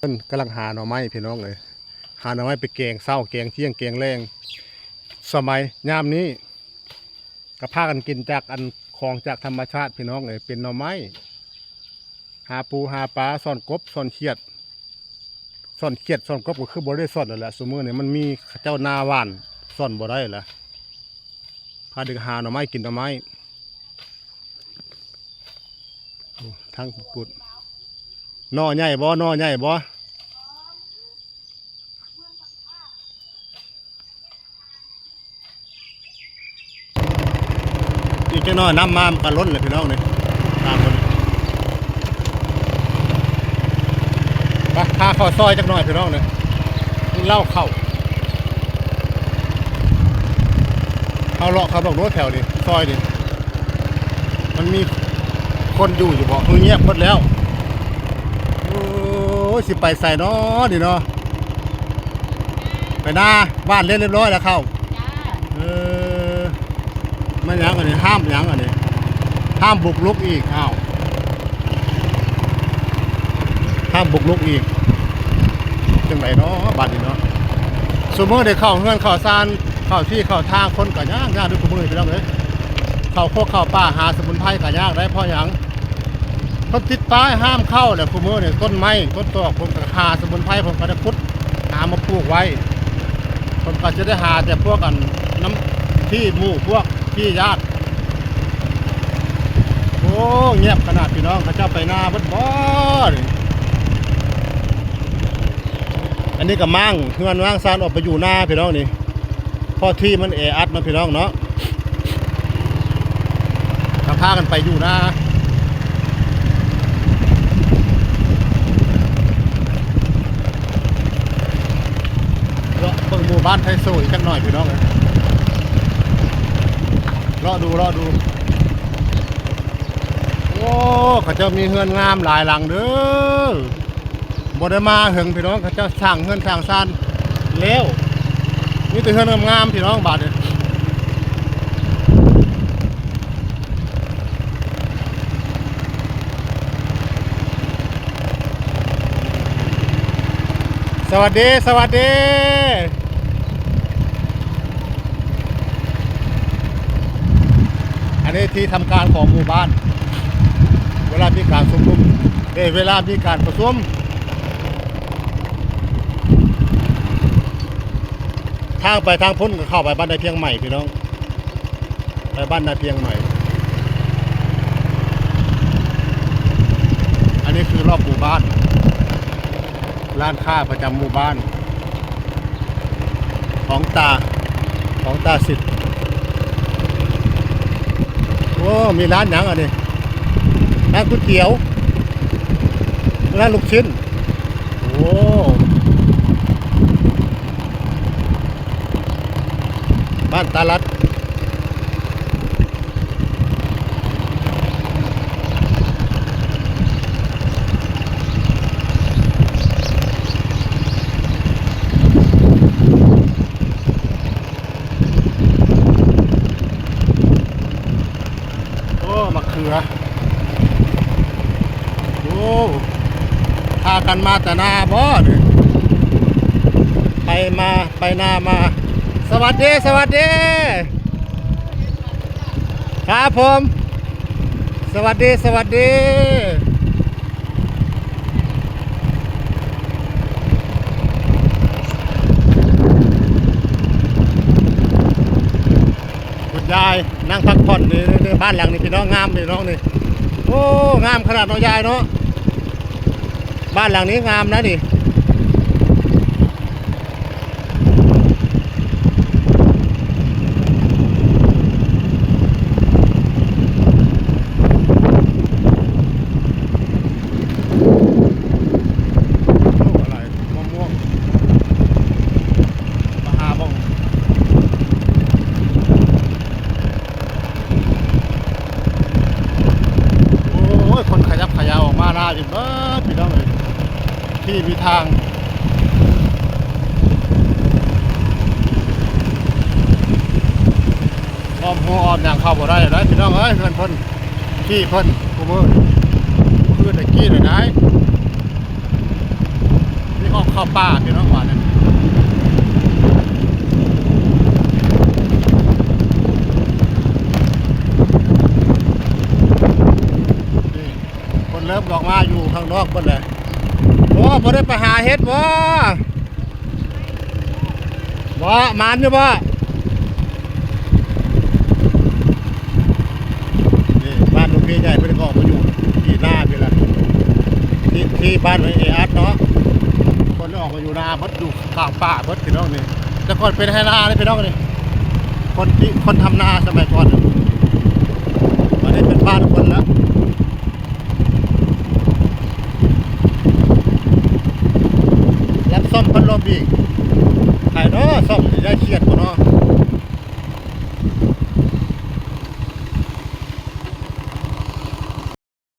ພິ່ນກຳລັງຫາໜໍ່ໄມ້ພີ່ນ້ອງເອີຍ, ຫາໜໍ່ໄມ້ໄປແກງເຊົ້າ ແກງທ່ຽງ ແກງແລງ. ສະໄໝຍາມນີ້ກໍພາກັນກິນຈາກອັນຂອງຈາກທຳມະຊາດພີ່ນ້ອງເອີຍ, ເປັນໜໍ່ໄມ້ ຫາປູຫາປາ ຊ່ອນກົບ ຊ່ອນຂຽດ. ຊ່ອນຂຽດ ຊ່ອນກົບກໍຄືບໍ່ໄດ້ຊ່ອນແລ້ວແຫຼະ, ຊຸມື້ນີ້ມັນມີເຂົາເຈົ້ານາຫວ່ານ ຊ່ອນບໍ່ໄດ້ແລ້ວ. ພາເດັກຫາໜໍ່ໄມ້ ກິນໜໍ່ໄມ້. ໂອ້ ທາງປຸດ ໜໍ່ໃຫຍ່ບໍ່? ໜໍ່ໃຫຍ່ບໍ່? ອີກຈັກໜ້ອຍນ້ຳມາມັນກໍລົ້ນແລ້ວພີ່ນ້ອງເອີຍ. ຕາມເພິ່ນ ໄປ ພາເຂົ້າຊອຍຈັກໜ້ອຍພີ່ນ້ອງເອີຍ, ເລົ້າເຂົ້າ. ເຮົາເລາະເຂົ້າເບິ່ງໂລດແຖວນີ້ ຊອຍນີ້ ມັນມີຄົນຢູ່ຢູ່ບໍ່? ຄືງຽບໝົດແລ້ວ. ໂອ້ຍ ຊິໄປໃສເນາະນີ້ເນາະ? ໄປນາ ຫວ່ານເລັດລຽບຮ້ອຍແລ້ວເຂົ້າ. ເອີ ແມ່ນຫຍັງອັນນີ້? ຫ້າມຫຍັງອັນນີ້? ຫ້າມບຸກລຸກອີກ. ອ້າວ ຫ້າມບຸກລຸກອີກ. ຈັ່ງໃດເນາະບາດນີ້ເນາະ? ຊຸມື້ໄດ້ເຂົ້າເຮືອນເຂົ້າຊານ ເຂົ້າທີ່ເຂົ້າທາງ ຄົນກໍຍາກ ຍາກເດ້ຊຸມື້ນີ້ພີ່ນ້ອງເອີຍ. ເຂົ້າຄົກເຂົ້າປ່າຫາສະໝຸນໄພກໍຍາກໄດ໋. ເພາະຫຍັງ? ເພິ່ນຕິດປ້າຍຫ້າມເຂົ້າແຫຼະ. ຊຸມື້ນີ້ຕົ້ນໄມ້ຕົ້ນຕອກເພິ່ນກໍຫາສະໝຸນໄພ ເພິ່ນກໍໄດ້ຂຸດຫາມາປູກໄວ້. ເພິ່ນກໍຈະໄດ້ຫາແຕ່ພວກອັນນຳພີ່ໝູ່ພວກພີ່ຍາດ. ໂອ້ ງຽບຂະໜາດພີ່ນ້ອງ. ເຂົາເຈົ້າໄປນາເບິດບໍ່ນີ້? ອັນນີ້ກໍມ້າງເຮືອນມ້າງຊານອອກໄປຢູ່ນາພີ່ນ້ອງນີ້. ເພາະທີ່ມັນແອອັດເນາະພີ່ນ້ອງເນາະ, ກໍພາກັນໄປຢູ່ນາ. ເລາະເບິ່ງໝູ່ບ້ານໄທໂຊອີກຈັກໜ້ອຍພີ່ນ້ອງເອີຍ, ເລາະດູ ເລາະດູ. ໂອ້ ເຂົາເຈົ້າມີເຮືອນງາມຫຼາຍຫຼັງເດີ. ບໍ່ໄດ້ມາເຫິງພີ່ນ້ອງ, ເຂົາເຈົ້າສ້າງເຮືອນສ້າງຊານແລ້ວ, ມີແຕ່ເຮືອນງາມໆ ພີ່ນ້ອງບາດນີ້. ສະຫວັດດີ ສະຫວັດດີ. ອັນນີ້ທີ່ທຳການຂອງໝູ່ບ້ານ ເວລາມີການຊຸມນຸມ ເອີ ເວລາມີການປະຊຸມ. ທາງໄປທາງພຸ້ນກໍເຂົ້າໄປບ້ານນາພຽງໃໝ່ພີ່ນ້ອງ, ໄປບ້ານນາພຽງໃໝ່. ອັນນີ້ຄືລອບໝູ່ບ້ານ. ຮ້ານຄ້າປະຈຳໝູ່ບ້ານ ຂອງຕາ ຂອງຕາສິດ. ໂອ້ ມີຮ້ານຫຍັງອັນນີ້? ຮ້ານກ໋ວຍຕຽວ ຮ້ານລູກຊິ້ນ. ໂອ້ ບ້ານຕາລັດ. ໂອ້ ໝາກເຂືອ. ໂອ້ ພາກັນມາແຕ່ນາບໍນີ້? ໄປມາ ໄປນາມາ. ສະຫວັດດີ ສະຫວັດດີ. ຄັບຜົມ ສະຫວັດດີ ສະຫວັດດີ. ຄຸນຍາຍນັ່ງພັກຜ່ອນຢູ່ໃນ ໃນບ້ານຫຼັງນີ້ພີ່ນ້ອງ, ງາມພີ່ນ້ອງນີ້. ໂອ້ ງາມຂະໜາດເນາະຍາຍເນາະ, ບ້ານຫຼັງນີ້ງາມນະນີ້. ໂອ້ ອະໄລ ມະມ່ວງ ມາຫາເບິ່ງ. ໂອ້ຍ ຄົນຂະຫຍັບຂະຫຍາຍອອກມາຫຼາຍເບິດພີ່ນ້ອງເອີຍ, ທີ່ມີທາງ ອ້ອມຫົວອ້ອມຫຍັງເຂົ້າບໍ່ໄດ້ແລ້ວພີ່ນ້ອງເອີຍ. ເຮືອນເພິ່ນ ທີ່ເພິ່ນ ຜູ້ມື້ ຄືແຕ່ກີ້ແລ້ວໄດ໋. ເຂົ້າປ່າພີ່ນ້ອງ ບາດນີ້ ນີ້ ຄົນເລີ່ມອອກມາຢູ່ຂ້າງນອກເບິດແລ້ວ. ໂອ້ ບໍ່ໄດ້ໄປຫາເຫັດບໍ່? ບໍ່ ໝານຢູ່ບໍ່? ນີ້ ບ້ານລູກພີ່ໃຫຍ່ເພິ່ນກໍອອກມາຢູ່ທີ່ນາພີ້ແຫຼະ ທີ່ ທີ່ບ້ານມັນແອອັດເນາະ. ຄົນອອກມາຢູ່ນາເບິດ ຢູ່ກາງປ່າເບິດພີ່ນ້ອງນີ້. ແຕ່ກ່ອນເປັນໄຮ່ນາເດ້ພີ່ນ້ອງນີ້ ຄົນທີ່ ຄົນທຳນາສະໄໝກ່ອນ. ບັດນີ້ເປັນບ້ານຄົນແລ້ວ. ລັກສ້ອມພັດລົມອີກ. ໃຜເນາະສ້ອມ? ຍາຍຂຽດບໍ່ເນາະ?